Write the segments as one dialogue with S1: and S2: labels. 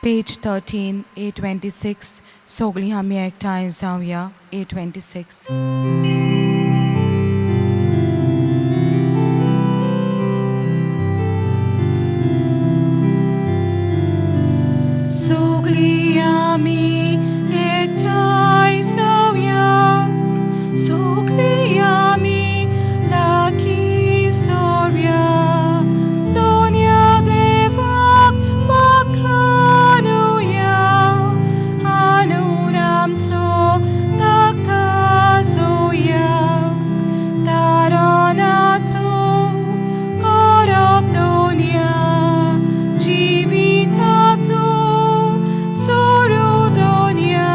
S1: Page 13, A26, सगळीं आमी एकठांय जावया A26. सगळीं आमी एकठांय जावया, सगळीं आमी लागीं सरया, दोनया देवाक वाखाणुया, आणून आमचो ताका जोया, तारणांतु करप दोनया, जिवितांतु सोरू दोनया,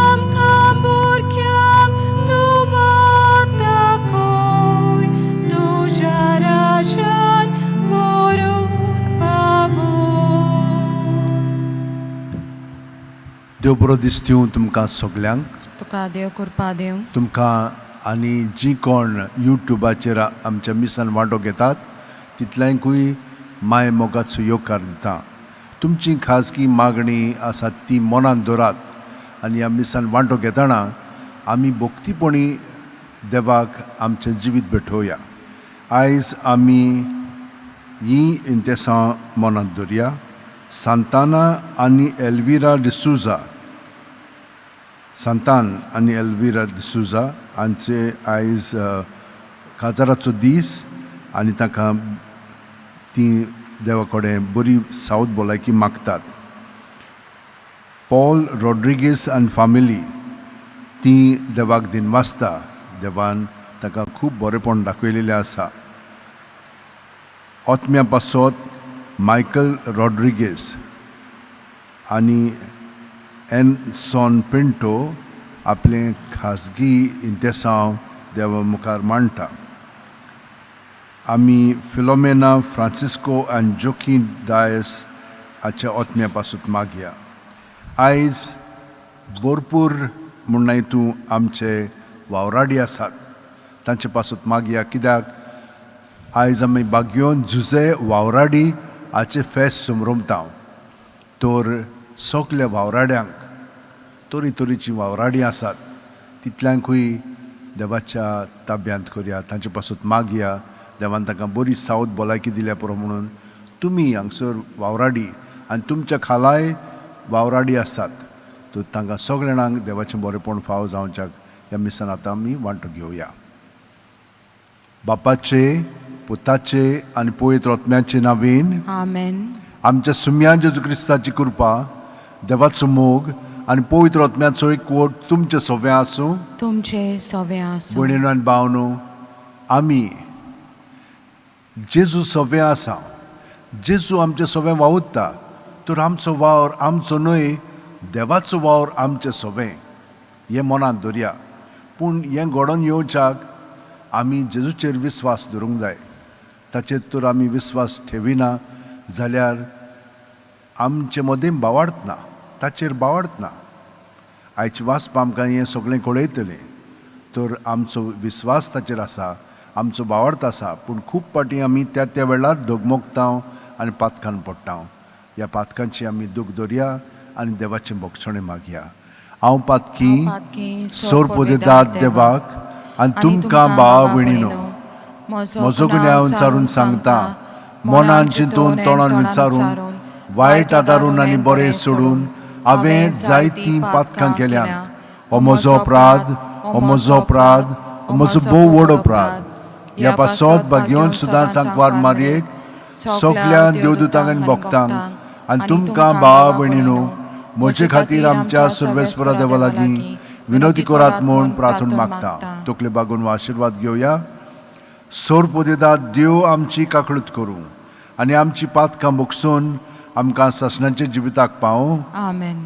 S1: आमकां भुरग्यांक तूं वाट दाखय, तुज्या राज्यान व्हरून पावय.
S2: देव बरो दीस दिवं तुमकां सगल्यांक.
S1: तुका देव कृपा दिवं.
S2: तुमकां आनी जी कोण युट्युबाचेर आमच्या मिसान वांटो घेतात तितल्यांकूय माय मोगाचो येवकार दिता. तुमची खाजगी मागणी आसा ती मनांत दवरात आनी ह्या मिसान वांटो घेतना आमी भक्तीपणी देवाक आमचें जिवीत भेटोवया. आयज आमी ही इंतेसां मनांत दवरया. सांताना आनी एल्विरा डिसूजा, सांतान आनी एल्विरा डिसूजा हांचे आयज काजाराचो दीस आनी तांकां ती देवा कडेन बरी सावथ भलायकी मागतात. पॉल रॉड्रिगीस आनी फामिली ती देवाक दिनवासता, देवान ताका खूब बरेपण दाखयलेलें आसा. ओतम्या पासत मायकल रॉड्रिगीस आनी एनसॉन पिंटो आपलें खाजगी इंतेसांव देवा मुखार मांडटा. आमी फिलोमेना फ्रांसिस्को आनी जोकी डायस हाच्या ओतम्या पासून मागया. आयज भरपूर म्हणनाय तूं आमचे वावराडी आसात तांचे पासून मागया, कित्याक आयज आमी बागयोन जुजे वावराडी हाचे फेस्त समरमता. तर सगल्या वावराड्यांक, तरी तरेची वावराडी आसात तितल्यांकूय देवाच्या ताब्यांत करया, तांचे पासून मागया. देवान तांकां बरी सावथ भलायकी दिल्या पुरो म्हणून तुमी हांगसर वावराडी आनी तुमच्या खालाय वावराडी आसात तर तांकां सगल्या जाणांक देवाचें बरेपण फावो जावच्याक ह्या मिसान आतां आमी वांटो घेवया. बापाचे, पुताचे आनी पवित्र आत्म्याचे नांवेन.
S1: आमेन.
S2: आमच्या सुम्या जेजू क्रिस्ताची कृपा, देवाचो मोग आनी पवित्र आत्म्याचो एकवट तुमचे सव्वें आसूं.
S1: तुमचे सवे आसूं.
S2: भयणीनो आनी भावनो, आमी जेजू सव्वें आसा, जेजू आमचे सव्वें वावुरता, तर आमचो वावर आमचो न्हय, देवाचो वावर आमचें सव्वें हें मनांत दवरया. पूण हें घडोवन येवच्याक आमी जेजूचेर विस्वास दवरूंक जाय. ताचेर तर आमी विस्वास ठेविना जाल्यार आमचे मदीं बावाडत ना, ताचेर बावाडत ना. आयची वाचपा आमकां हें सगळें कळयतलें. तर आमचो विस्वास ताचेर आसा, आमचो बावार्थ आसा, पूण खूब फावटी आमी त्या त्या वेळार डगमगता आनी पातकान पडटा. ह्या पातकांची आमी दूख दवरया आनी देवाचें भोगसणें मागया. हांव पातकी सोरपोदेदाद देवाक आनी तुमकां भाव भयणीनो म्हजो गुन्यांव विचारून सांगता, मनान चिंतून तोंडान विचारून वायट आदारून आनी बरें सोडून हांवें जायतीं पातकां केल्यांत. हो म्हजो अपराध, हो म्हजो अपराध, हो म्हजो भोव व्हड अपराध. ह्या पासत भाग्योन सुद्दां सांकवार मारयेक, सगल्या देवदूतांक आनी भक्तांक आनी तुमकां भाव भयणीनो म्हजे खातीर आमच्या सर्वेस्परा देवा लागीं विनोदी करात म्हूण प्रार्थून मागता. तकले बागून आशिर्वाद घेवया. सोरपोदेदा देव आमची काकळूत करूं आनी आनी आमची पातकां भोगसून आमकां सासणाच्या जिविताक पावूं.
S1: आमेन.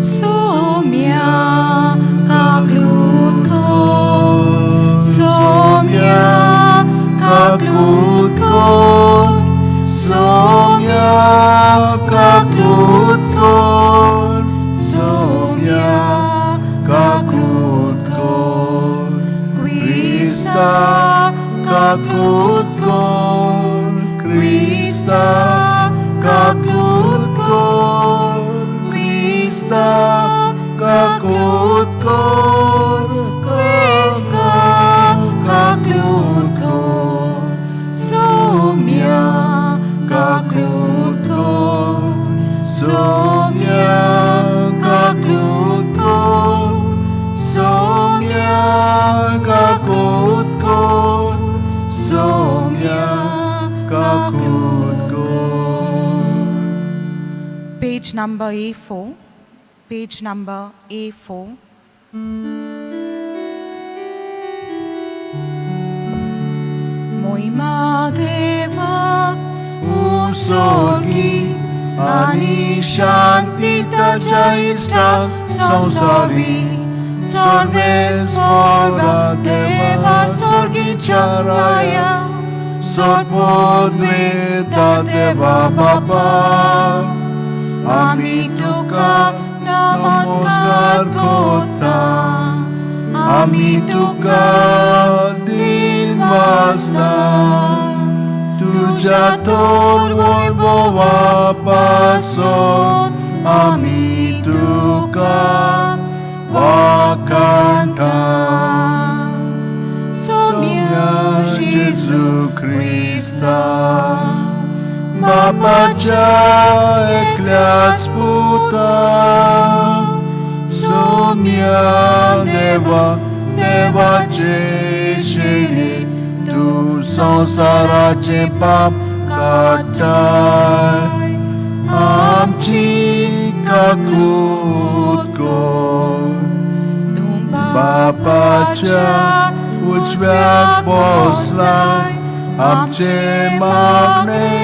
S1: Somia kaklutko, Somia kaklutko, Somia kaklutko, Somia kaklutko, Krista kaklutko, Krista kaklutko, Krista kaklutko, Krista kaklutko, Somia kaklutko, Somia kaklutko, Somia kaklutko, Somia kaklutko. Page number A4, page number A4. मोहिमा देवाक
S2: उसोगी आनी शांती ताच्या इश्टाक संवसारी
S1: सर्वेस्परा देवा सोर्गीच्या राया
S2: सोडपोद्वेता देवा बापा,
S1: आमी तुका नमस्कार करता,
S2: आमी तुका दिनवासता, तुज्या तोर वैभवा पासत आमी तुका वाखाणटा.
S1: Somia
S2: Jesu Krista, बापाच्या एकल्याच पुता, सोम्या देवा देवाचे शेणी, तूं संवसाराचे पाप काडटाय, आमची काकलूत कर.
S1: तूं
S2: बापाच्या उजव्याक बसलाय, आमचे मागणे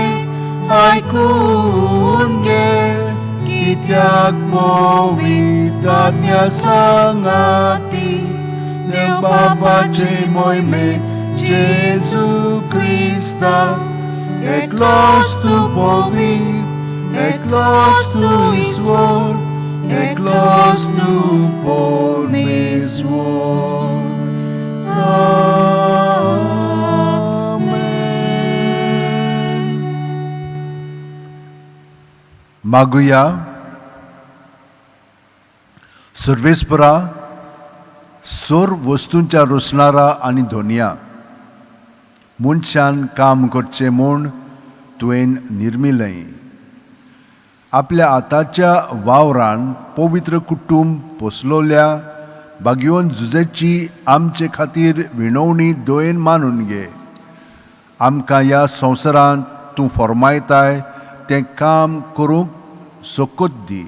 S2: आयकून घे, कित्याक पवित्र आत्म्या सांगाती देव बापाचे मोहिमे जेजू क्रिस्ता, एकलोच तूं पवित्र, एकलोच तूं ईश्वर, एकलोच तूं परमेश्वर. आमेन. मागुया. सर्वेस्परा, सोर वस्तूंच्या रोसणारा आनी धोनया, मनशान काम करचें म्हूण तुवें निर्मिलें. आपल्या हाताच्या वावरान पवित्र कुटूंब पोसलोल्या बागयोन जुजेची आमचे खातीर विणवणी दयेन मानून घे. आमकां ह्या संवसारांत तूं फॉर्मायताय तें काम करूंक सकत दी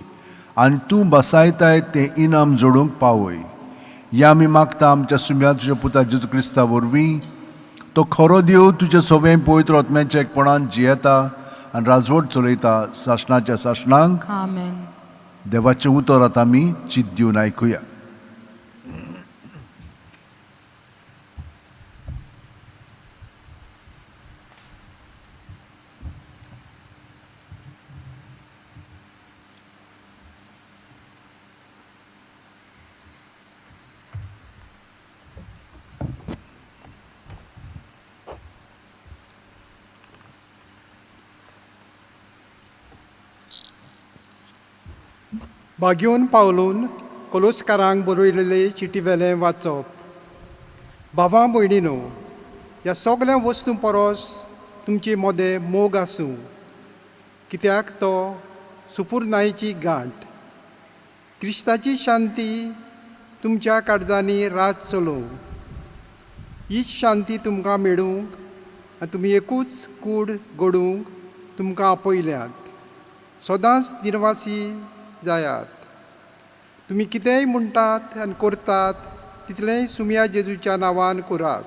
S2: आनी तूं बसायताय तें इनाम जोडूंक पावय. ह्या आमी मागता आमच्या सुम्या तुज्या पुता जेजू क्रिस्ता वरवीं. तो खरो देव तुज्या सवें पवित्र आत्म्याच्या एकपणान जियेता आनी राजवट चलयता सासणाच्या सासणांक.
S1: आमेन.
S2: देवाचें उतर आतां आमी चित दिवन आयकुया.
S3: बागयोन पावलून कोलोस्कारांक बरयलेले चिटी वेलें वाचप. भावा भयणीनो, ह्या सगल्या वस्तूं परस तुमचे मदें मोग आसूं, कित्याक तो सुपुर्नायची गांठ. क्रिस्ताची शांती तुमच्या काळजांनी राज चलोवं. हीच शांती तुमकां मेळूंक आनी तुमी एकूच कूड घडूंक तुमकां आपयल्यात. सदांच निर्वासी जायात. तुमी कितेंय म्हणटात आनी करतात तितलेंय सुमया जेजूच्या नांवान करात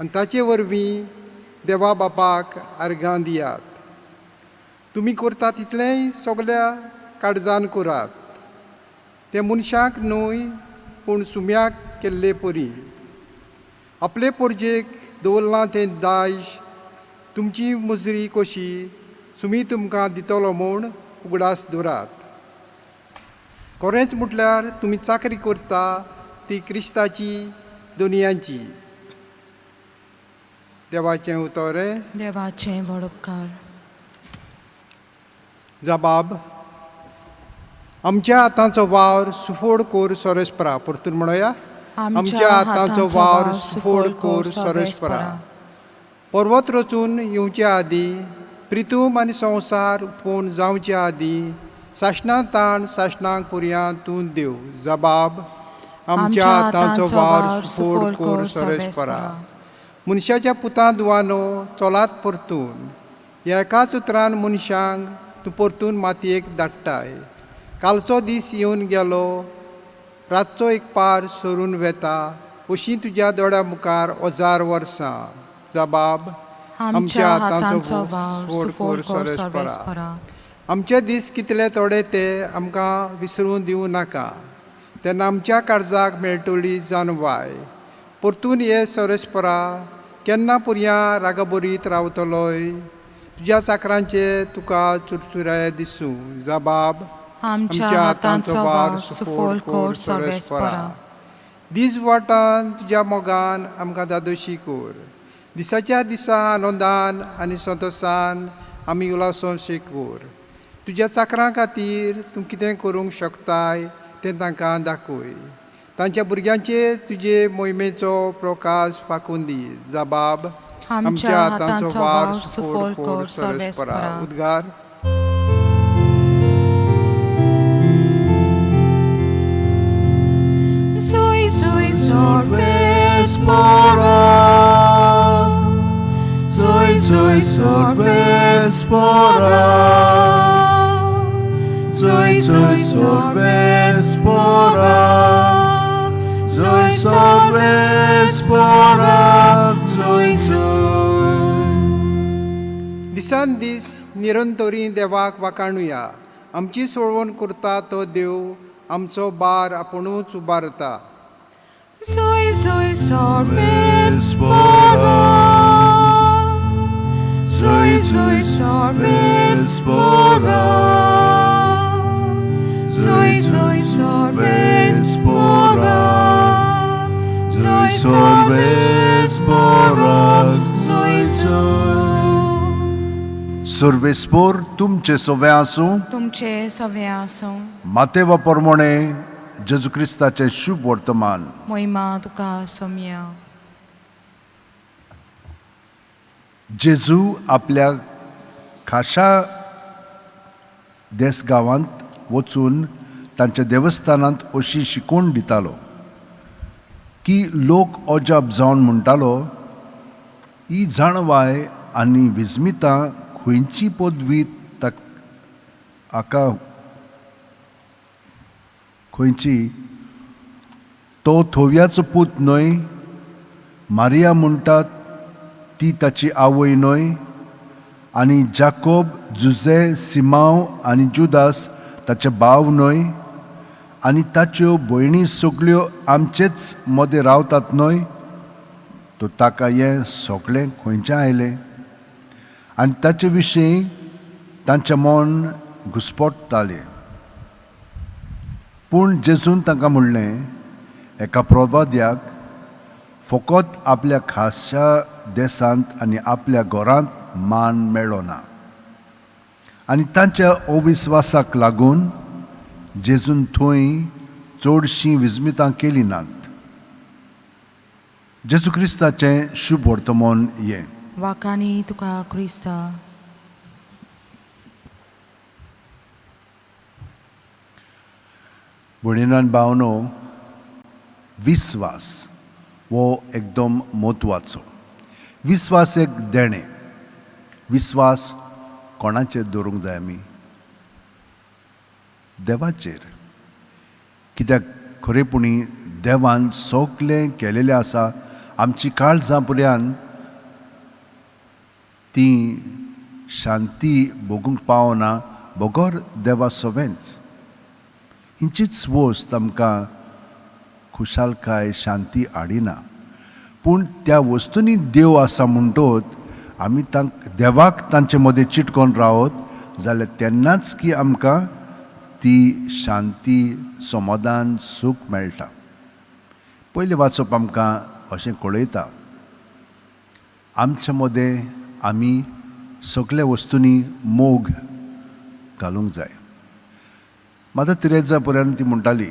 S3: आनी ताचे वरवीं देवा बापाक आर्गां दियात. तुमी करता तितलेंय सगल्या काळजान करात, तें मनशाक न्हय पूण सुम्याक केल्ले परी. आपले पोरजेक दवरलां तें दायज तुमची मुजरी कशी सुमी तुमकां दितलो म्हूण उगडास दवरात. खरेंच म्हटल्यार तुमी चाकरी करता ती क्रिस्ताची दुनियांची. देवाचें उतर.
S1: देवाचें व्हड उपकार.
S3: जबाब. आमच्या हातांचो वावर सुफोड कोर सोरेस्परा. परतून म्हणोया.
S1: आमच्या हातांचो वावर सुफोड कोर सोरेस्परा.
S3: पर्वत रचून येवचे आदीं, प्रितूम आनी संवसार उपोवन जावचे आदीं, सासणां ताण सासणांक पुरयां तूं देव. जबाब. आमच्या हातांचो वावर सुफोड कोर सोरेस्परा. मनशाच्या पुतां दुवानो चलात परतून. ह्या एकाच उतरान मनशांक तूं परतून मातयेक धाडटाय. कालचो दीस येवन गेलो, रातचो एक पार सरून वेता, अशीं तुज्या दोळ्या मुखार हजार वर्सां. जबाब.
S1: आमच्या हातांचो वावर सुफोड कोर सोरेस्परा.
S3: आमचे दीस कितले थोडे ते आमकां विसरून दिवं नाका, तेन्ना आमच्या काळजाक मेळटली जानवाय. परतून ये सोरेस्परा, केन्ना पुरयां रागाबरीत रावतलोय? तुज्या चाकरांचे तुका चुरचुरे दिसूं. जबाब.
S1: आमच्या हातांचो वावर सुफोड कोर सोरेस्परा.
S3: दीस वाटान तुज्या मोगान आमकां दादोशी कर. दिसाच्या दिसा आनंदान आनी संतोसान आमी उलासोन कर. तुज्या चाकरां खातीर तूं कितें करूंक शकताय तें तांकां दाखय. तांच्या भुरग्यांचेर तुजे मोहिमेचो प्रकाश फाकून दी. जबाब.
S1: आमच्या हातांचो वावर सुफोड कोर सोरेस्परा.
S3: उद्गार.
S1: Zui, zui, sorvespora. Zui, zui, sorvespora. Zui, zui, sorvespora. Zui, sorvespora. Zui, zui.
S3: दिसान दीस निरंतरी देवाक वाकाणुया. आमची सोडवण करता तो देव आमचो बार आपुणूच उबारता.
S1: Zui, zui, sorvespora. Zui, zui, sorvespora. Zui, zui, sorvespora. Zui, sorvespora. Zui, zui.
S2: सर्वेस्पोर तुमचे सोवे आसूं.
S1: तुमचे सवे आसूं.
S2: मातेवा प्रमाणे जेजू क्रिस्ताचें शुभ वर्तमान.
S1: मोहिमा तुका सोम्या.
S2: जेजू आपल्या खाशा देस गांवांत वचून तांच्या देवस्थानांत अशी शिकवण दितालो की लोक अजाप जावन म्हणटालो, ही जाणवाय आनी विस्मितां खंयची पदवी हाका खंयची? तो थोव्याचो पूत न्हय? मारिया म्हणटात ती ताची आवय न्हय? आनी जाकोब, जुजे, सिमांव आनी जुदास ताचे भाव न्हय? आनी ताच्यो भयणी सगल्यो आमचेच मदें रावतात न्हय? तर ताका हें सगळें खंयचें आयलें? आनी ताचे विशीं तांचें मन घुस्पट्टालें. पूण जेजून तांकां म्हणलें, एका प्रवाद्याक फकत आपल्या खाशा देशांत आनी आपल्या घरांत मान मेळ्ळो ना. आनी तांच्या अविस्वासाक लागून जेजून थंय चडशीं विस्मितां केलीं नात. जेजू क्रिस्ताचें शुभ वर्तमान हें.
S1: वाकानी तुका क्रिस्ता.
S2: भयणीन भावनो, विस्वास हो एकदम म्हत्वाचो. विस्वास एक देणें. विस्वास कोणाचेर दवरूंक जाय आमी? देवाचेर. कित्याक खरेपणी देवान सगलें केलेलें आसा. आमची काळजां पर्यान ती शांती भोगूंक पावना बगर देवा सवेंच. हिंचीच वस्त आमकां खुशालकाय शांती हाडिना, पूण त्या वस्तूंनी देव आसा म्हणटोत आमी देवाक तांचे मदें चिटकोन रावत जाल्यार तेन्नाच की आमकां ती शांती, समाधान, सूख मेळटा. पयलें वाचप आमकां अशें कळयता, आमच्या मदें आमी सगल्या वस्तूंनी मोग घालूंक जाय. माता तिरेजा पर्यंत ती म्हणटाली,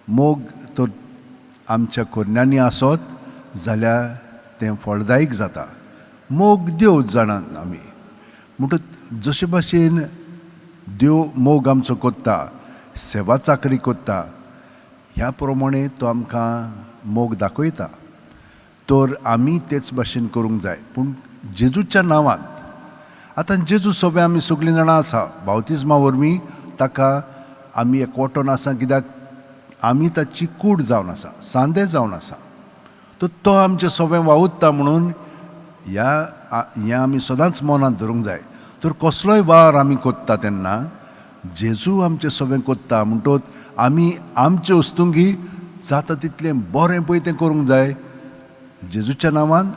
S2: मोग तर आमच्या कोरण्यांनी आसत जाल्यार तें फळदायक जाता. मोग देव जाणात आमी, म्हणटकच जशे भाशेन देव मोग आमचो कोत्ता, सेवा चाकरी कोत्ता, ह्या प्रमाणे तो आमकां मोग दाखयता. तर आमी तेच भाशेन करूंक जाय, पूण जेजूच्या नांवांत. आतां जेजू सोबे आमी सगळीं जाणां आसा, बावतिज्मा वरवीं ताका आमी एकवटोन आसा, कित्याक आमी ताची कूड जावन आसा, सांदे जावन आसा. तर तो आमचे सोबे वावुरता म्हणून ह्या हें आमी सदांच मनांत धरूंक जाय. तर कसलोय वावर आमी कोत्ता तेन्ना जेजू आमचे सोबे कोत्ता म्हणटोच आमी आमचे वस्तुंगी जाता तितलें बरें पळय तें करूंक जाय, जेजूच्या नांवान,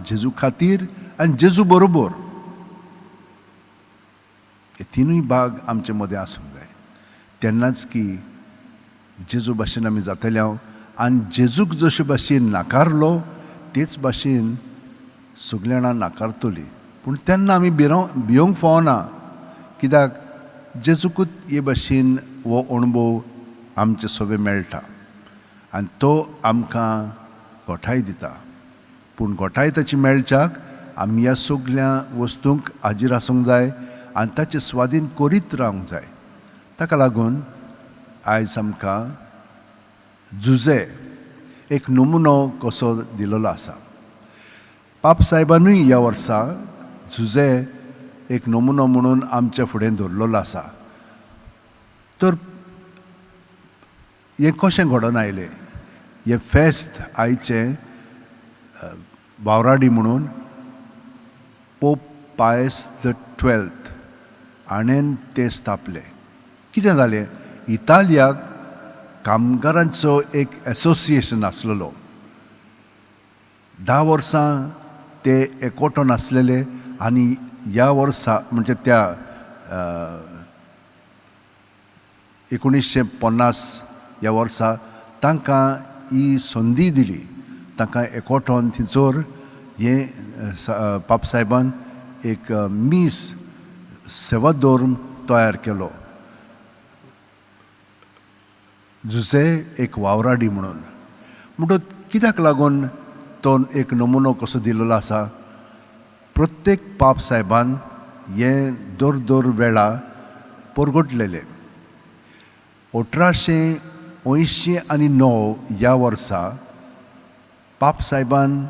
S2: जेजू खातीर आनी जेजू बरोबर. हे तिनूय भाग आमचे मदें आसूंक जाय. तेन्नाच की जेजू भाशेन आमी जातले हांव, आनी जेजूक जशे भाशेन नाकारलो तेच भाशेन सगळीं जाणां नाकारतली. पूण तेन्ना आमी भियोंक फावना, कित्याक जेजूकूच हे भाशेन हो अणभव आमचे सोबे मेळटा आनी तो आमकां गोठाय दिता. पूण गोठाय ताची मेळच्याक आमी ह्या सगल्या वस्तूंक हाजीर आसूंक जाय आनी ताचे स्वादीन करीत रावंक जाय. ताका लागून आयज आमकां जुजे एक नमुनो कसो दिलेलो आसा. पाप साहेबानूय ह्या वर्सा जुजे एक नमुनो म्हणून आमच्या फुडें दवरलेलो आसा. तर हें कशें घडोवन आयलें, हें फेस्त आयचें वावराडी म्हणून पोप पायस the twelfth हाणें तें स्थापलें. कितें जालें, इतालियाक कामगारांचो एक एसोसिएशन आसलेलो. 10 वर्सां ते एकवटोन आसलेले आनी ह्या वर्सा म्हणजे त्या 1950 ह्या वर्सा तांकां ही संदी दिली, तांकां एकवटोन थंयसर हें पापसाहेबान एक मीस सेवाधर्म तयार केलो, जुजे एक वावराडी म्हणून. म्हणटकच कित्याक लागून तो एक नमुनो कसो दिलेलो आसा, प्रत्येक पाप साहेबान हें दर दर वेळा परगटलेलें. 1889 ह्या वर्सा पाप साहेबान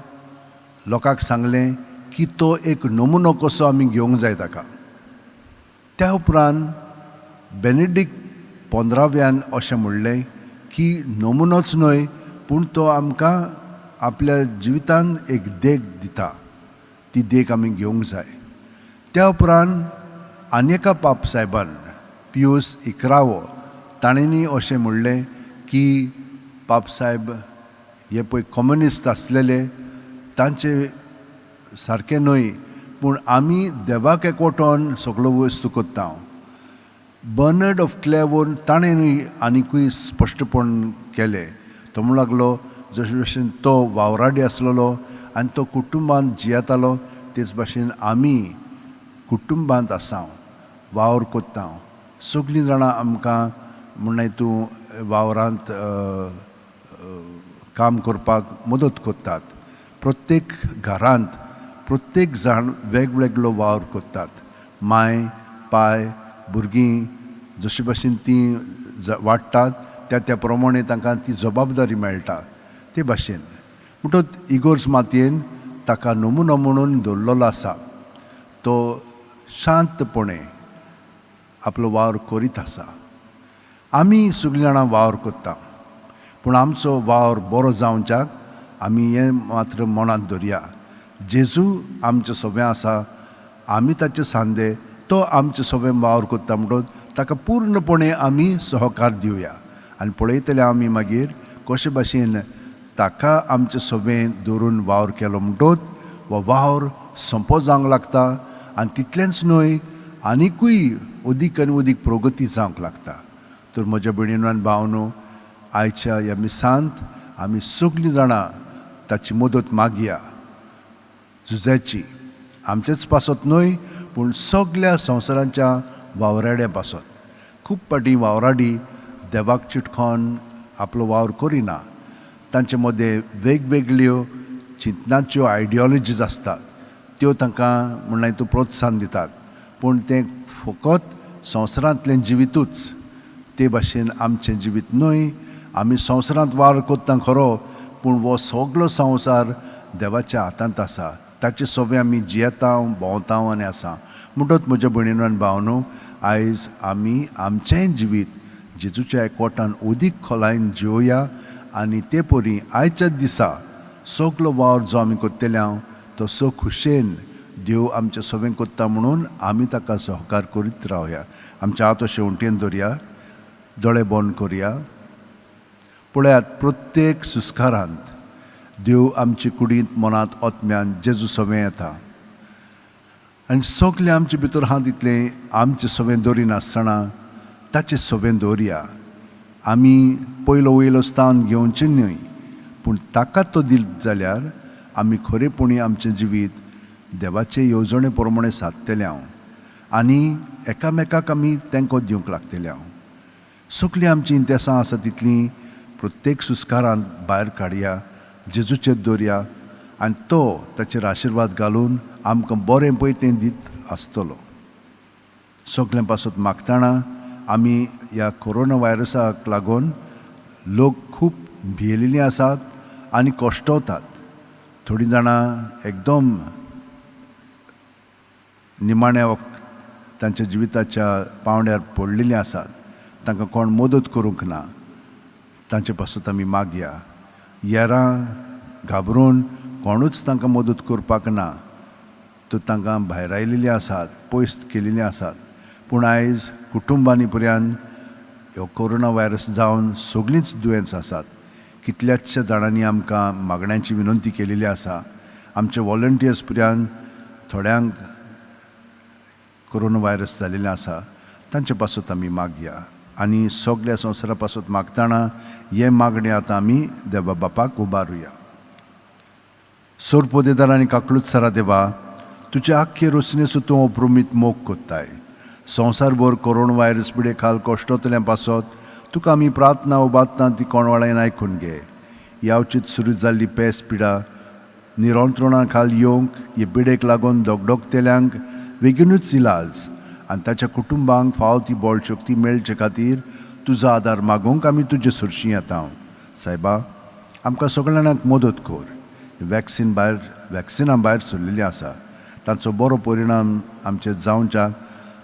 S2: लोकांक सांगलें की तो एक नमुनो कसो आमी घेवंक जाय ताका. त्या उपरांत बेनेडीक 15व्यान अशें म्हणलें की नमुनोच न्हय पूण तो आमकां आपल्या जिवितान एक देख दिता, ती देख आमी घेवंक जाय. त्या उपरांत आनी एका पाप साहेबान पियूस 11वो ताणेंनी अशें म्हणलें की पाप साहेब हे पळय कम्युनिस्ट आसलेले तांचे सारकें न्हय, पूण आमी देवाक एकवटोन सगळो वस्तू करता. बर्नर्ड ऑफ क्लेवोन ताणेंय आनिकूय स्पश्टपण केलें. तो म्हणूंक लागलो जशे भाशेन तो वावराडी आसलेलो आनी तो कुटुंबांत जियेतालो तेच भाशेन आमी कुटुंबांत आसा, वावर करता, सगळीं जाणां आमकां म्हणल्यार तूं वावरांत काम करपाक मदत करतात. प्रत्येक घरांत प्रत्येक जाण वेगवेगळो वावर करतात. माय पाय भुरगीं जशे भाशेन तीं वाडटात त्या त्या प्रमाणे तांकां ती जबाबदारी मेळटा ते भाशेन. म्हणटकच इगोर्ज मातयेन ताका नमुनो म्हणून दवरलेलो आसा. तो शांतपणे आपलो वावर करीत आसा. आमी सगळीं जाणां वावर करता, पूण आमचो वावर बरो जावच्याक आमी हें मात्र मनांत दवरया, जेजू आमचें सगळें आसा, आमी ताचे सांदे, तो आमचें सगळें वावर करता म्हणून ताका पूर्णपणे आमी सहकार दिवया. आनी पळयतले आमी मागीर कशे भाशेन ताका आमचें सगळें दवरून वावर केलो म्हणटोच हो वावर सोंपो जावंक लागता आनी तितलेंच न्हय आनिकूय अदीक आनी अदीक प्रगती जावंक लागता. तर म्हज्या भयणीनो आनी भावनो, आयच्या ह्या मिसांत आमी सगळीं जाणां ताची मदत मागया, झुजाची आमचेच पासत न्हय पूण सगल्या संवसारांच्या वावराड्यां पासत. खूब फावटी वावराडी देवाक चिटकोन आपलो वावर करिना, तांचे मदें वेगवेगळ्यो चिंतनाच्यो आयडियोलॉजीज आसतात, त्यो तांकां म्हणल्यार तूं प्रोत्साहन दितात, पूण तें फकत संवसारांतलें जिवितूच. ते भाशेन आमचें जिवीत न्हय. आमी संवसारांत वावर करता खरो, पूण हो सगलो संवसार देवाच्या हातांत आसा, ताचे सगळें आमी जियेता, भोंवता आनी आसा. म्हणटच म्हज्या भयणीनो आनी भावनो, आयज आमी आमचेंय जिवीत जेजूच्या एकवटान अदीक खोलायेन जिवया आनी ते परी आयच्या दिसा सगलो वावर जो आमी करतले हांव तो सो खुशेन देव आमचें सगळें करता म्हणून आमी ताका सहकार करीत रावया. आमच्या हात अशें उंटेन दवरया, दोळे बंद करया. पळयात, प्रत्येक सुस्कारांत देव आमचे कुडींत, मनांत, आत्म्यान जेजू सगळें येता आनी सगळें आमचे भितर आहा तितलें आमचें सगळें दवरिनासतना ताचें सगळें दवरया. आमी पयलो वयलो स्थान घेवचें न्हय, पूण ताका तो दित जाल्यार आमी खरेपणी आमचें जिवीत देवाचे येवजणे प्रमाणे सादतले हांव आनी एकामेकाक आमी तेंको दिवंक लागतले हांव. सगळीं आमचीं इंतेसां आसा तितलीं प्रत्येक सुस्कारांत भायर काडया, जेजूचेर दवरया आनी तो ताचेर आशिर्वाद घालून आमकां बरें पळय तें दीत आसतलो. सगळें पासत मागतना आमी ह्या कोरोना व्हायरसाक लागून लोक खूब भियेल्लीं आसात आनी कश्टवतात. थोडीं जाणां एकदम निमाण्या तांच्या जिविताच्या पावंड्यार पडलेलीं आसात, तांकां कोण मदत करूंक ना, तांचे पासत आमी मागया. येरां घाबरून कोणूच तांकां मदत करपाक ना, तर तांकां भायर आयिल्लीं आसात, पयस केल्लीं आसात. पूण आयज कुटुंबांनी पर्यान ह्यो कोरोना व्हायरस जावन सगळींच दुयेंस आसात. कितल्याचशा जाणांनी आमकां मागण्यांची विनंती केलेली आसा. आमचे वॉलंटियर्स पर्यान थोड्यांक कोरोना व्हायरस जाल्लें आसा, तांचे पासत आमी मागया आनी सगल्या संवसारा पासत मागतना हें मागणें आतां आमी देवा बापाक उबारुया. सोरपोदेदार आनी काकलूत सरा देवा, तुज्या आख्खे रोसनेचो तूं अप्रुमीत मोग कोत्ताय. संवसारभर कोरोना व्हायरस पिडे खाल कश्टोतल्या पासत तुका आमी प्रार्थना उबारतना ती कोणवाळ्यान आयकून घे. यावचीत सुरू जाल्ली पेस पिडा निरंत्रणा खाल येवंक हे पिडेक लागून धगधगतेल्यांक बेगीनूच इलाज आनी ताच्या कुटुंबांक फावो ती बळ शक्ती मेळचे खातीर तुजो आदार मागूंक आमी तुजे सरशी येता. सायबा, आमकां सगळ्या जाणांक मदत कर. वॅक्सिन भायर वॅक्सिनां भायर सरलेलीं आसा, तांचो बरो परिणाम आमचेर जावच्याक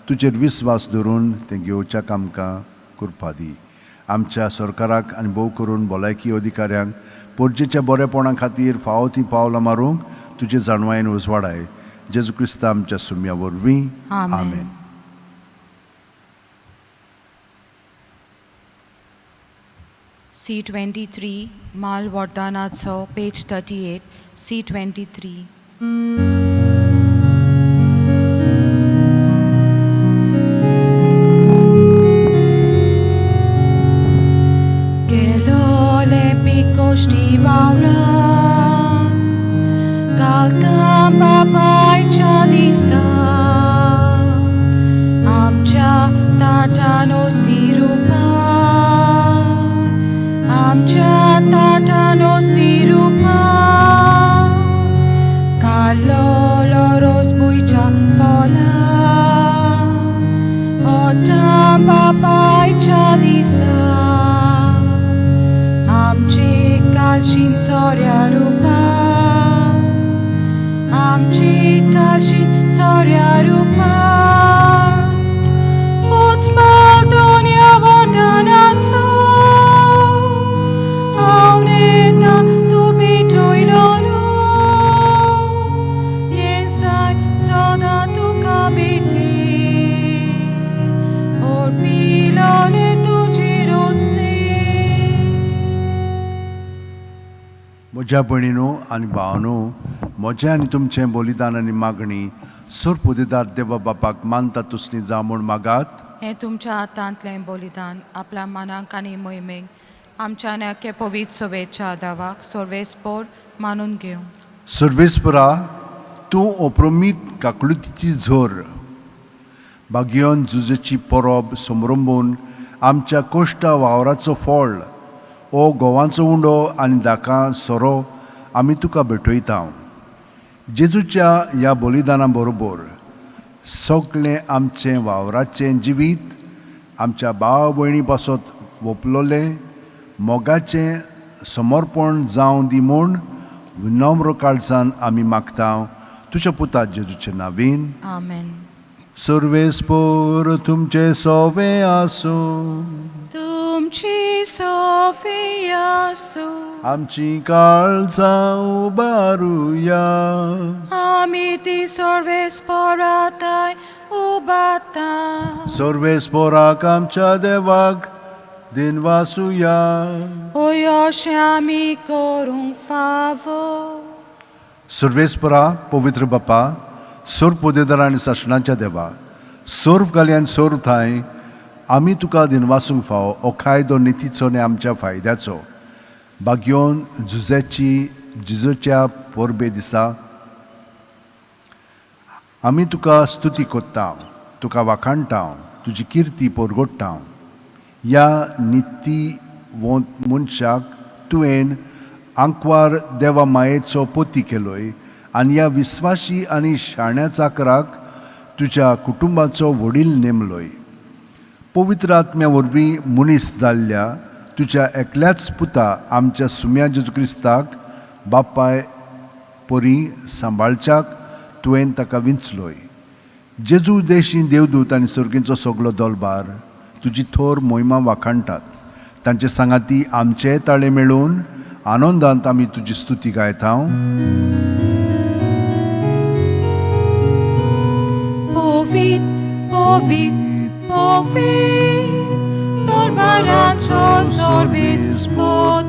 S2: तुजेर विस्वास धरून तें घेवच्याक आमकां कृपा दी. आमच्या सरकाराक आनी भोव करून भलायकी अधिकाऱ्यांक पोरजेच्या बरेपणा खातीर फावो ती पावलां मारूंक तुजे जाणवायेन उजवाडाय. जेजू क्रिस्ता आमच्या सुम्या वरवीं, आमेन.
S1: C23, Mal Vardanacho, page 38, C23. Kelole pikoshti vauran, galtam babaycha disa, amcha tatanos tirupa, amcha tatanos tirupa, kaloloros buicha fola, otam babaycha disa, amche kalshin soria rupa, amche kalshin soria rupa, Utsmaldonia vordana.
S2: म्हज्या भयणीनो आनी भावानो, म्हजें आनी तुमचें बलिदान आनी मागणी सोरपुदेदार देवा बापाक मानता तसली जावं म्हूण मागात.
S1: हें तुमच्या हातांतलें बलिदान आपल्या मनाक आनी मोहिमेक आमच्या आनी आख्या पवित्र सभेच्या दावाक सर्वेस्पोर मानून घेवं.
S2: सर्वेस्परा, तूं अप्रमीत काकळुतीची झोर बागियोन जुजेची परब समरंबून आमच्या कोश्टा वावराचो फळ ओ गोवांचो उंडो आनी दाकां सोरो आमी तुका भेटयता. जेजूच्या ह्या बलिदाना बरोबर सगळें आमचें वावराचें जिवीत आमच्या भाव भयणी पासत वपलोलें मोगाचें समर्पण जावं दी म्हूण विनम्र काळजान आमी मागता तुज्या पुता जेजूचे नावीन.
S1: आमेन.
S2: सर्वेस्पोर तुमचे सोवे आसूं.
S1: तुमची सोफी आसूं.
S2: आमची काळजां उबारुया.
S1: आमी ती सर्वेस्पोराताय उबाता.
S2: सर्वेस्पोराक आमच्या देवाक दिनवासुया.
S1: ओय अशें आमी करूंक फावो.
S2: सर्वेस्परा, पवित्र बापा, सोर पोदेदार आनी सासणाच्या देवा, सोर्व घाली सोर्व थांय आमी तुका दिनवासूंक फावो. हो कायदो नितीचो आनी आमच्या फायद्याचो. बागयोन जुजेची जुजोच्या परबे दिसा आमी तुका स्तुती कोत्ता, तुका वाखाणटा, तुजी किर्ती परगोडटा. ह्या निती मनशाक तुवें आंकवार देवा मायेचो पोती केलोय आनी ह्या विस्वाशी आनी शाण्या चाकराक तुज्या कुटुंबाचो वडील नेमलोय. पवित्र आत्म्या वरवीं मनीस जाल्ल्या तुज्या एकल्याच पुता आमच्या सुम्या जेजू क्रिस्ताक बापाय परी सांबाळच्याक तुवें ताका विंचलोय. जेजू देशी देवदूत आनी सर्गींचो सगलो दोलबार तुजी थोर मोहिमा वाखाणटात. तांचे सांगाती आमचे ताळे मेळून आनंदांत आमी तुजी स्तुती गायता.
S1: पवित्र पवित्र पवित्र दरबाराचो सर्वेस्पोर,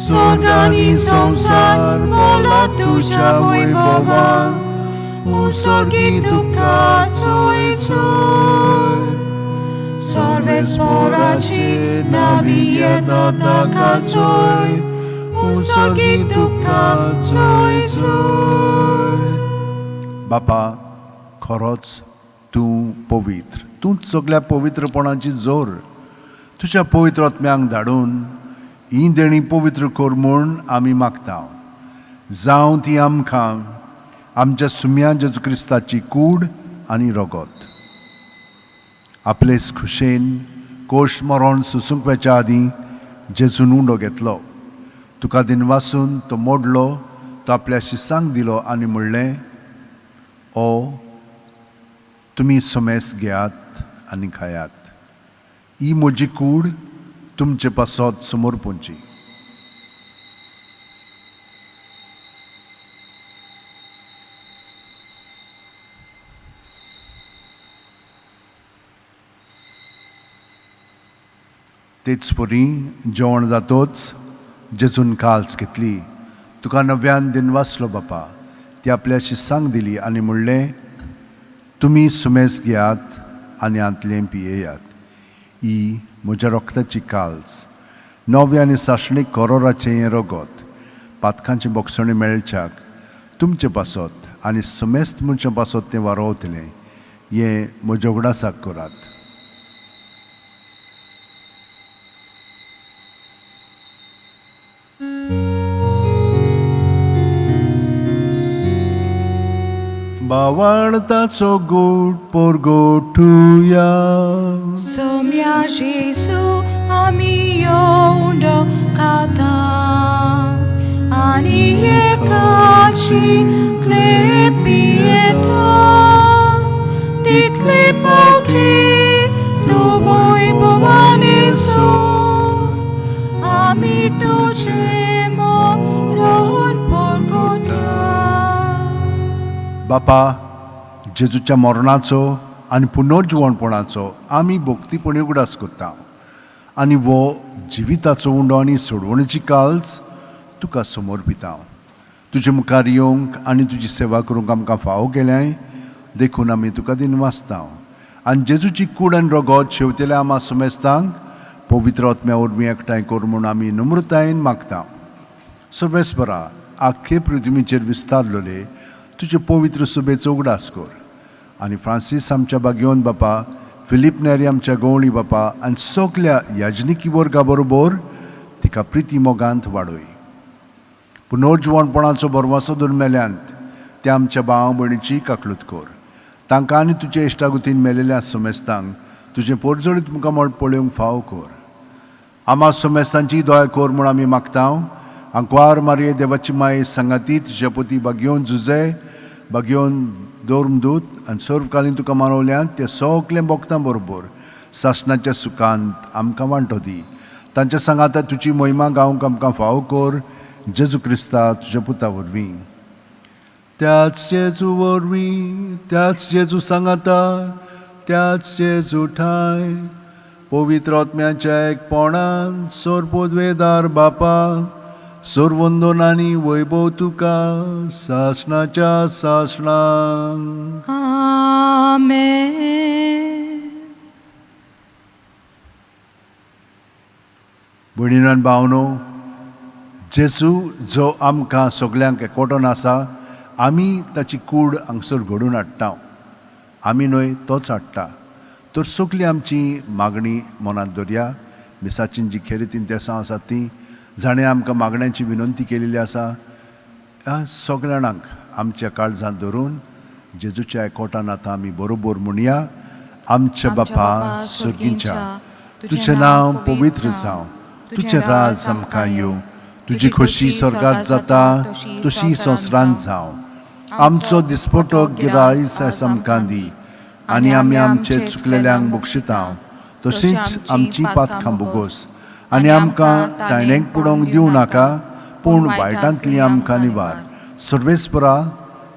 S1: स्वर्ग आनी संवसार मोला तुज्या वैभवा, उसर्गी तुका सोय सोय. सर्वेस्पोराची नावी येता ताका सोय, उसर्गी तुका सोय सोय.
S2: बापा, खरोच तूं पवित्र, तूंच सगल्या पवित्रपणाची जोर. तुज्या पवित्र आत्म्यांक धाडून ही देणी पवित्र कर म्हूण आमी मागता. जावं ती आमकां आमच्या सुम्या जेजू क्रिस्ताची कूड आनी रगत. आपलेच खुशेन कोश मरण सुसूंक वचच्या आदीं जेजून उंडो घेतलो, तुका दिनवासून तो मोडलो, तो आपल्या शिसांक दिलो आनी म्हणलें, ओ तुमी समेस घेयात आनी खायात. ही म्हजी कूड तुमचे पासत समर्पूंची. तेच परी जेवण जातोच जेजून काल्स घेतली, तुका नव्यान दिनवासलो बापा, ती आपल्या शिसांक दिली आनी म्हणलें, तुमी सुमेस घेयात आनी हांतलें पियेयात. ही म्हज्या रक्ताची काल्स, नव्या आनी सासणीक करोराचें हें रगत, पातकांची बोगसणी मेळच्याक तुमचे पासत आनी सुमेस्त मनशां पासत तें वारोवतलें. हें म्हज्या उगडासाक करात. बावळताचो गोड पोरगोटुया.
S1: सोम्या जेजू आमी येवन खाता आनी एकाची क्लेपियेता, तितले पावटी तूं वैभवाने सो आमी तुजें मरण परगटा.
S2: बापा, जेजूच्या मरणाचो आनी पुनर्जिवणपणाचो आमी भक्तीपणी उगडास करता. आनी वो जिविताचो उंडो आनी सोडवणेची काल्च तुका समर्पिता. तुजे मुखार येवंक आनी तुजी सेवा करूंक आमकां फावो केल्याय देखून आमी तुका दिनवासता. आनी जेजूची कूड आनी रगत शेवतेल्या आमा समेस्तांक पवित्र आत्म्या वरवीं एकठांय कर म्हूण आमी नम्रतायेन मागता. सर्वेस्परा, आख्खे पृथ्वीचेर विस्तारलेले तुजे पवित्र सुबेचो उगडास कर आनी फ्रांसीस आमच्या बागयोन बापा, फिलीप नेरी आमच्या गवळी बापा आनी सगल्या याजनिकी वर्गा बरोबर तिका प्रिती मोगांत वाडय. पुनर्जिवणपणाचो भरवंसो धरून मेल्यांत त्या आमच्या भाव भयणीची काकलूत कर. तांकां आनी तुजे इश्टागुतीन मेलेल्या समेस्तांक तुजें पोरजोळीत मुखामळ पळोवंक फावो कर. आमा समेस्तांची दया कर म्हूण आमी मागता. आंकवार मारये देवाची माये सांगाती तुज्या पोती बागयोवन जुजे बागयोवन दौर्मदूत आनी सर्वकालीन तुका मानवल्यांत ते सगळे भोगतां बरोबर सासणाच्या सुखांत आमकां वांटो दी. तांच्या सांगाता तुजी महिमा गावंक आमकां फावो कर. जेजू क्रिस्ता तुज्या पुता वरवीं. त्याच जेजू वरवीं, त्याच जेजू सांगाता, त्याच जेजू ठाय पवित्र आत्म्याच्या एकपणान सोरपोदवेदार बापा, सर्वंदन आनी वैभव तुका सासणाच्या सासणां.
S1: आमेन.
S2: भयणीनो आनी भावनो, जेजू जो आमकां सगल्यांक एकवटोन आसा, आमी ताची कूड हांगसर घडोवन हाडटा. आमी न्हय, तोच हाडटा. तर सगली आमची मागणी मनांत दवरया. मिसाची जी खेरीतीन तेसां आसात ती जाणें आमकां मागण्यांची विनंती केलेली आसा, ह्या सगल्या जाणांक आमच्या काळजांत धरून जेजूच्या एकवटान आतां आमी बरोबर म्हणया. आमच्या बापा सर्गींच्या, तुजें नांव पवित्र जावं, तुजें राज आमकां येवं, तुजी खोशी स्वर्गात जाता तशी संवसारांत जावं. आमचो दिसपटो गिरायस आयज आमकां दी आनी आमी आमचे चुकलेल्यांक बक्षिता तशींच आमची पातकां भोगोस आनी आमकां ताणेंक पडोवंक दिवं नाका, पूण वायटांतली आमकां निवार. सर्वेस्परा,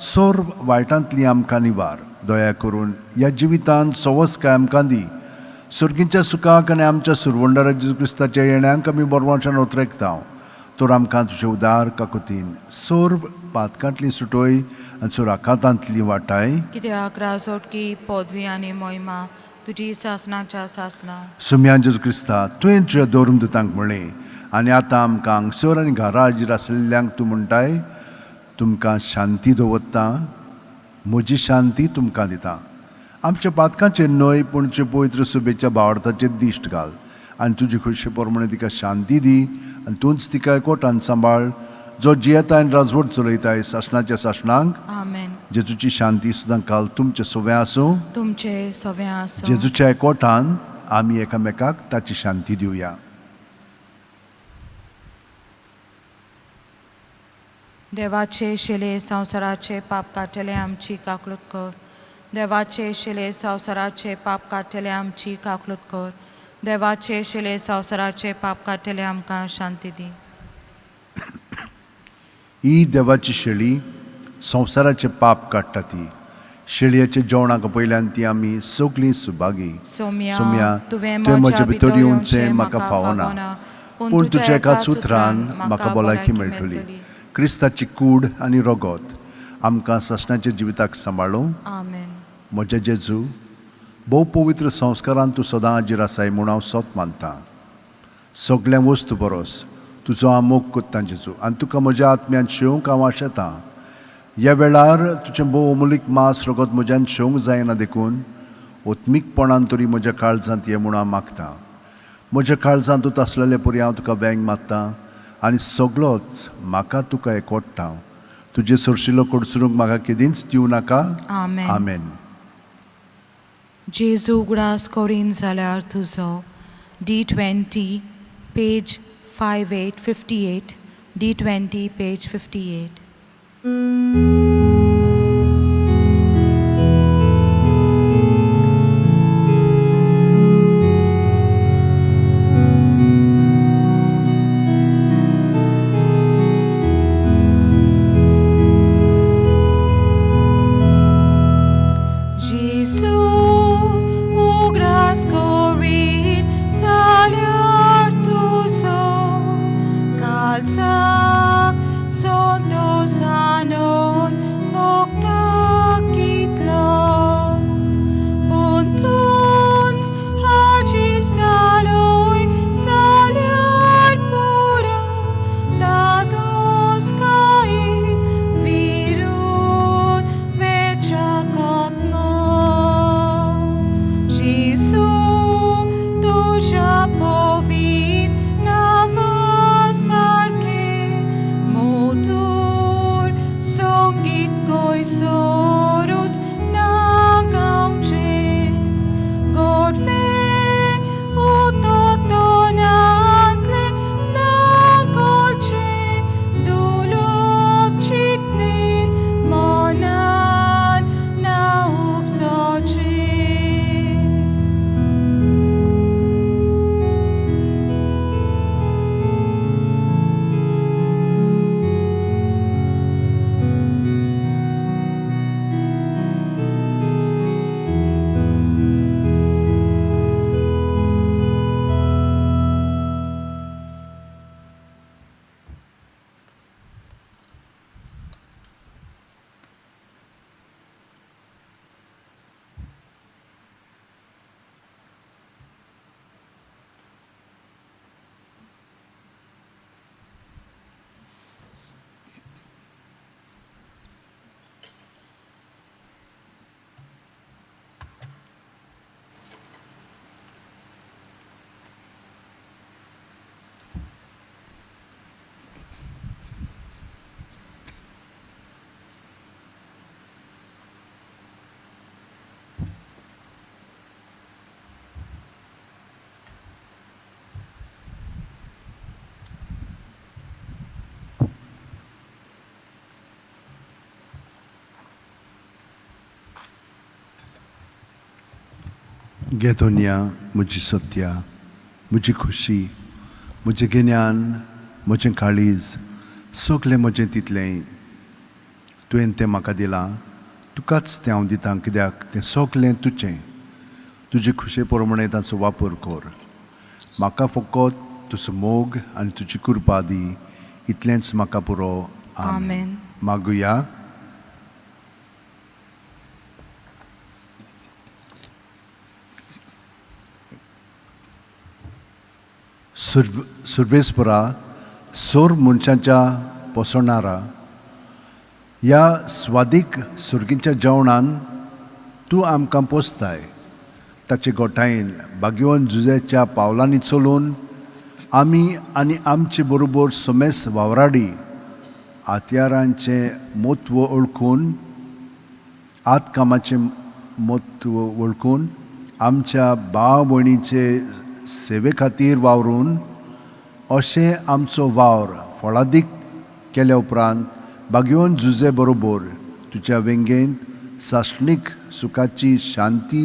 S2: सर्व वायटांतली आमकां निवार. दया करून ह्या जिवितांत सवसकाय आमकां दी. सर्गीच्या सुखाक आनी आमच्या सुरवंडरा जेजू क्रिस्ताच्या येण्याक आमी बरवाच्यान ओतरेकता. तर आमकां तुजे उदार काकुतीन सर्व पातकांतली सुटोय आनी सर्व आकांतांतली वाटाय.
S1: कित्याक राजोटकी पदवी आनी मोहिमा तुजी सासणाच्या सासणा.
S2: सुम्या जेजू क्रिस्ता, तुवें तुज्या दवरून म्हणलें आनी आतां आमकां हांगसर आनी घरा हाजीर आसलेल्यांक तूं म्हणटाय, तुमकां शांती दवरता, म्हजी शांती तुमकां दिता. आमच्या पातकांचेर न्हय पूण तुजे पवित्र सुबेच्या भावार्थाचेर दिश्ट घाल आनी तुजी खुशे प्रमाणे तिका शांती दी आनी तूंच तिका एकवटान सांबाळ, जो जियेता आनी राजवट चलयताय सासणाच्या सासणांक.
S1: आमेन.
S2: जेजूची शांती सुद्दां काल तुमचे सवें आसूं.
S1: तुमचे सवें आसूं.
S2: जेजूच्या एकवटान आमी एकामेकाक ताची शांती दिवया.
S1: देवाचे शिले संवसाराचे पाप काडटले आमची काकलूत कर. देवाचे शिले संवसाराचे पाप काडटले आमची काकलूत कर. देवाचे शिले संवसाराचे पाप काडटले आमकां शांती दी.
S2: ही देवाची शेळी संवसाराचे पाप काडटा ती. शेळयेच्या जेवणाक पयल्यान ती आमी सगळीं सुभागी.
S1: सोम्या,
S2: सोम्या,
S1: तुवें
S2: तुवें म्हज्या भितर येवचें म्हाका फावना, पूण तुज्या एकाच उतरान म्हाका भलायकी मेळटली. क्रिस्ताची कूड आनी रगत आमकां सासणाच्या जिविताक सांबाळूं.
S1: आमेन.
S2: म्हज्या जेजू, भोव पवित्र संस्कारान तूं सदां हाजीर आसाय म्हूण हांव सत मानतां. सगळ्या वस्तू परस तुजो हांव मोग कोत्ता जेजू आनी तुका म्हज्या आत्म्यान शेवंक हांव आशेतां. ह्या वेळार तुजें भोव अमूलीक मांस रगत म्हज्यान शेवंक जायना देखून ओत्मीकपणान तरी म्हज्या काळजांत ये म्हूण हांव मागतां. म्हज्या काळजांत तूं आसलेले परी हांव तुका वेंग मारता आनी सगळोच म्हाका तुका एकवट्टा. तुजे सरशिलो कडसरूंक म्हाका केदींच दिवं नाका.
S1: आमेन.
S2: आमेन.
S1: जेजू उगडास करीन जाल्यार तुजो. D 20 page 58 58. D 20 page 58. Jesu, उगडास करीन जाल्यार
S2: घे धोनिया म्हजी सत्या, म्हजी खुशी, म्हजें गिन्यान, म्हजें काळीज, सगलें म्हजें तितलेंय तुवें तें म्हाका दिलां, तुकाच तें हांव दितां, कित्याक तें सगलें तुजें. तुजे खुशे प्रमाणें ताचो वापर कर. म्हाका फकत तुजो मोग आनी तुजी कृपा दी, इतलेंच म्हाका पुरो.
S1: आमेन.
S2: मागुया. सुर्वेस्परा सोर मनशाच्या पोसणारा ह्या स्वादीक सुर्गीच्या जेवणान तूं आमकां पोसताय. ताचे गोठायेन बागेवन जुजेच्या पावलांनी चलून आमी आनी आमचे बरोबर समेस वावराडी हत्यारांचें म्हत्व वळखून, आतकामाचें म्हत्व वळखून आमच्या भाव भयणीचे सेवे खातीर वावरून अशें आमचो वावर फळादीक केल्या उपरांत बागेवन जुजे बरोबर तुज्या वेंगेंत सासणीक सुखाची शांती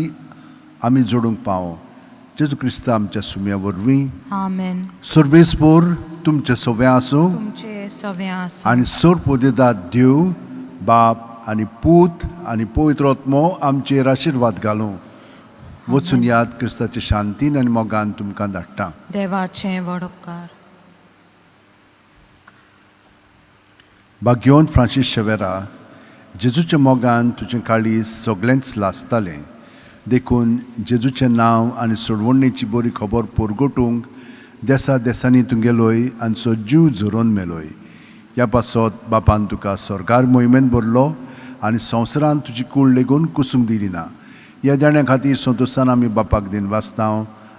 S2: आमी जोडूंक पावो. जेजू क्रिस्ता आमच्या सुम्या वरवीं.
S1: आमेन.
S2: सर्वेस्पोर तुमचें सवें आसूं
S1: तुमचे सवें आसूं.
S2: आनी सोर पोदेदाद देव बाप आनी पूत आनी पवित्र आत्मो आमचेर आशिर्वाद घालूं. वचून याद क्रिस्ताचे शांतीन आनी मोगान तुमकां धाडटा.
S1: देवाचें व्हड उपकार.
S2: भाग्यवंत फ्रांसीस शेवेरा, जेजूच्या मोगान तुजें काळीज सगळेंच लासतालें, देखून जेजूचें नांव आनी सोडवणेची बरी खबर परगटूंक देसा देसांनी तूं गेलोय आनी सो जीव झरोवन मेलोय. ह्या पासत बापान तुका स्वर्गार मोहिमेन भरलो आनी संवसारान तुजी कूड लेगून कुसूंक दिली ना. ह्या देण्या खातीर संतोशान आमी बापाक दिन वाचता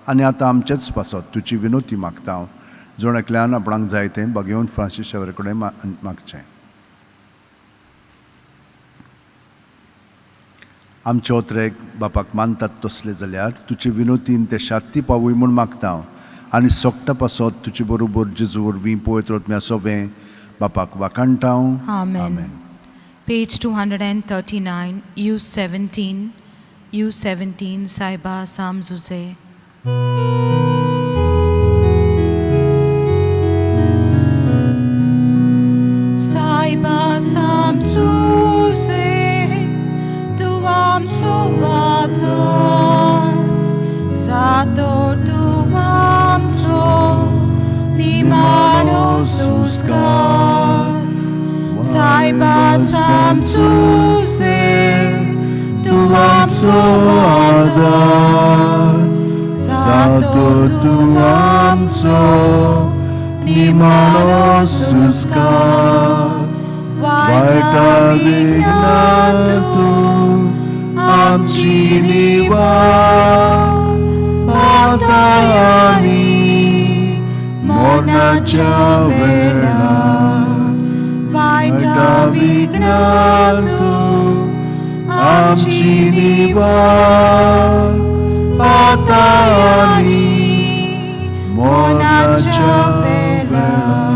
S2: आनी आतां आमचेच पासत तुजी विनोती मागता. जण एकल्यान आपणाक जाय तें भाग्यवंत फ्रांसीस शेवरे कडेन मागचें. आमचे ओत्रेक बापाक मानतात तसले जाल्यार तुजे विनोतीन ते शांती पावूय म्हूण मागता आनी सोकटा पासत तुजे बरोबर जेजू वरवीं पवित्र आत्म्या सोवें बापाक वाखाणटा.
S1: आमेन. Page 239, U17, U17, सायबा साम जुजे. सायबा साम जुजे, तूं आमचो आदार, जातो तूं आमचो निमाणो सुस्कार. सायबा साम जुजे, तूं आमचो आदार, जातो तूं आमचो निमाणो सुस्कार. वायटा विघ्नां तूं आमची निवार, आतां आनी मरणाच्या वेळार. वायटा विघ्नां तूं आमची निवार, आतां आनी मरणाच्या वेळार.